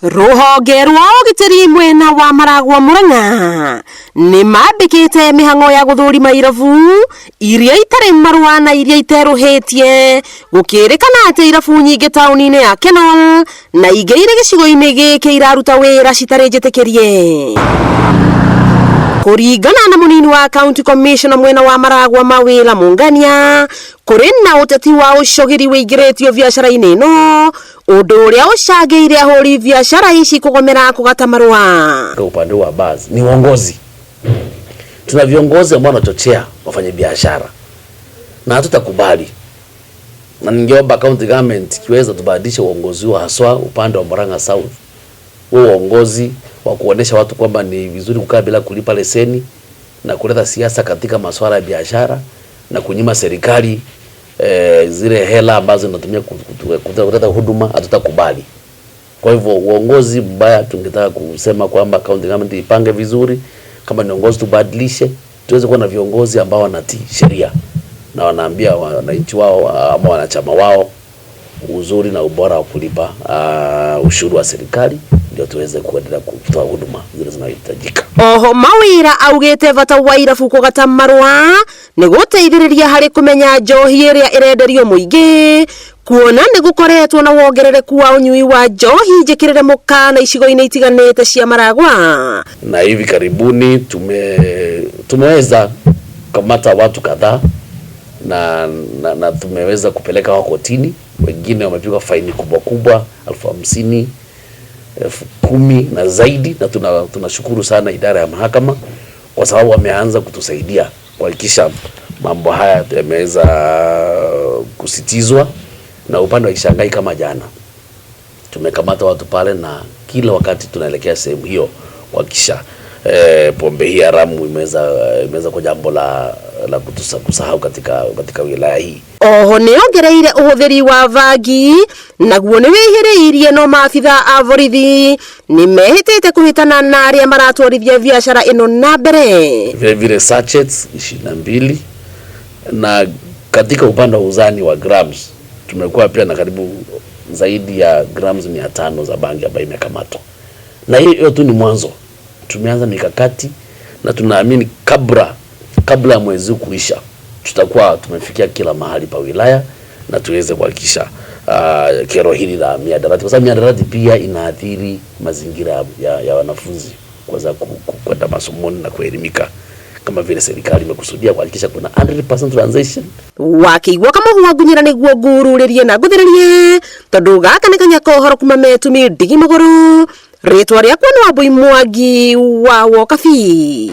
Rũhonge rwa ũgitĩri mwena wa Maragwa Murang'a nĩ mambĩkĩte mĩhang'o ya gũthũrima irabu iria itarĩ marũa na iria iterũhĩtie, gũkĩrĩkana atĩ irabu nyingĩ taũni-inĩ ya Kenol na ingĩ irĩ gĩcigo-inĩ gĩkĩ iraruta wĩra citarĩ njĩtĩkĩrie. Kũringana na mũnini wa county commissioner mwena wa Maragwa Mawĩra Mungania, kũrĩ na ũteti wa ũcogeri wĩingĩrĩtio biacara-inĩ ĩno, ũndũ ũrĩa ũcangĩire ahũri biacara ici kũgomera kũgata marũa. Kwa upande wa bars ni uongozi. Tuna viongozi ambao wanachochea wafanyabiashara na hatutakubali, na ningeomba county government ikiweza tubadilishe uongozi huo, haswa upande wa Murang'a South, huo uongozi wa kuonesha watu kwamba ni vizuri kukaa bila kulipa leseni na kuleta siasa katika masuala ya biashara na kunyima serikali zile hela ambazo inatumia kuleta huduma, hatutakubali. Kwa hivyo uongozi mbaya, tungetaka kusema kwamba county government ipange vizuri, kama ni uongozi tubadilishe, tuweze kuwa na viongozi ambao wanatii sheria na wanaambia wananchi wao ama wanachama wao uzuri na ubora wa kulipa ushuru wa serikali, ndio tuweze kuendelea kutoa huduma zile zinazohitajika. Oho Mawira augite bata wa irabu kũgata marũa nĩ gũteithĩrĩria harĩ kũmenya njohi ĩrĩa ĩrenderio mũingĩ, kuona nĩ gũkoretwo na wongerereku wa ũnyui wa njohi njĩkĩrĩre mũkana icigo-inĩ itiganĩte cia Maragwa. Na hivi karibuni tumeweza kukamata watu kadhaa na tumeweza kupeleka wao kotini. Wengine wamepigwa faini kubwa kubwa, 50,000, 10,000 na zaidi, na tunashukuru sana idara ya mahakama kwa sababu wameanza kutusaidia kuhakikisha mambo haya yameweza kusitizwa. Na upande wa Kishangai kama jana tumekamata watu pale, na kila wakati tunaelekea sehemu hiyo kuhakikisha pombe hii haramu imeweza kuwa jambo la kusahau katika wilaya hii. Oho nĩ ongereire ũhũthĩri wa bangi naguo nĩ wĩhĩrĩirie, no maabitha a borithi nĩ mehĩtĩte kũhĩtana na arĩa maratwarithia biacara ĩno na mbere. Vile vile sachets 22, na katika upande wa uzani wa grams tumekuwa pia na karibu zaidi ya grams 500 za bangi ambayo imekamatwa, na hiyo tu ni mwanzo. Tumeanza mikakati na tunaamini kabla ya mwezi huu kuisha tutakuwa tumefikia kila mahali pa wilaya na tuweze kuhakikisha kero hili la mihadarati, kwa sababu mihadarati pia inaathiri mazingira ya wanafunzi kuweza kwenda masomoni na kuelimika kama vile serikali imekusudia kuhakikisha kuna 100% transition. Wakĩigua kamũhwa ngunyĩra nĩguo ngururĩrie na ngũthĩrĩrie, tondũ gaka nĩ kanya kohoro kuma metumi ndigi magũrũ. Rĩtwa rĩakwa nĩ Wambui Mwangi wa Wokabi.